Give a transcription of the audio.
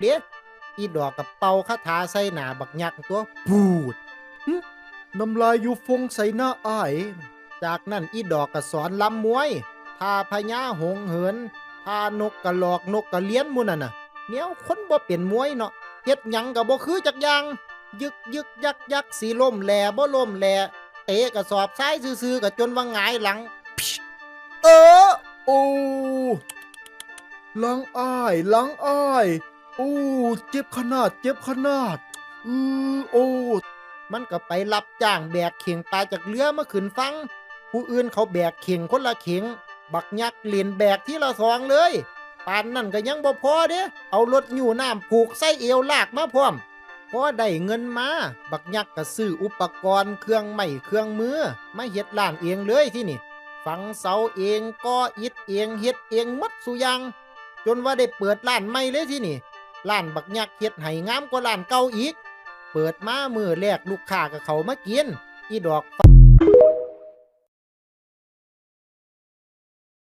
ເດ້. ອີດອກກໍເປົ່າຄາຖາໃສ່ໜ້າບັກຍັກຕົວະ ປູດ. ຫຶ ນ້ຳລາຍຢູ່ຟົງໃສນະອ້າຍ. ຈາກນັ້ນອີດອກກໍສອນລຳມວຍ ທ່າພະຍາຫົງເຫີນ ທ່ານົກກະຫຼອກ ນົກກະລຽນໝູ່ນັ້ນນະ. ແນວຄົນບໍ່ເປັນມວຍເນາະ ເຮັດຫຍັງກໍບໍ່ຄືຈັກຢ່າງ ຍຶກໆ ຍັກໆ ຊິລົ້ມແຫຼ້ບໍ່ລົ້ມແຫຼ້ ເຕະກະສອບຊາຍຊື່ໆ ກໍຈົນວ່າຫງາຍຫຼັງ. ເອີ! ໂອ້! ຫຼັງອ້າຍ! ຫຼັງອ້າຍ! ໂອ້! ເຈັບຂະໜາດ! ເຈັບຂະໜາດ! ອື! ໂອ້! ມັນກໍໄປຮັບຈ້າງແບກເຂ່ງປາຈາກເຮືອມາຂຶ້ນຝັ່ງ. ຜູ້ອື່ນເຂົາແບກເຂ່ງຄົນລະເຂ່ງ ບັກຍັກຫຼິ້ນແບກທີລະສອງເລີຍ. ປານນັ້ນກໍຍັງບໍ່ພໍເດ້ ເອົາລົດຍູ້ນ້ຳຜູກໃສ່ເອວລາກມາພ້ອມ. ພໍໄດ້ເງິນມາ ບັກຍັກກໍຊື້ອຸປະກອນເຄື່ອງໄມ້ເຄື່ອງມືມາເຮັດຮ້ານເອງເລີຍທີນີ້. ຝັງເສົາເອງ ກໍ່ອິດເອງ ເຮັດເອງໝົດສູ່ຢ່າງ ຈົນວ່າໄດ້ເປີດຮ້ານໃໝ່ເລີຍທີນີ້. ຮ້ານບັກຍັກເຮັດໃຫ້ງາມກວ່າຮ້ານເກົ່າອີກ. ເປີດມາມື້ແລກລູກຄ້າກໍເຂົ້າມາກິນ. ອີດອກ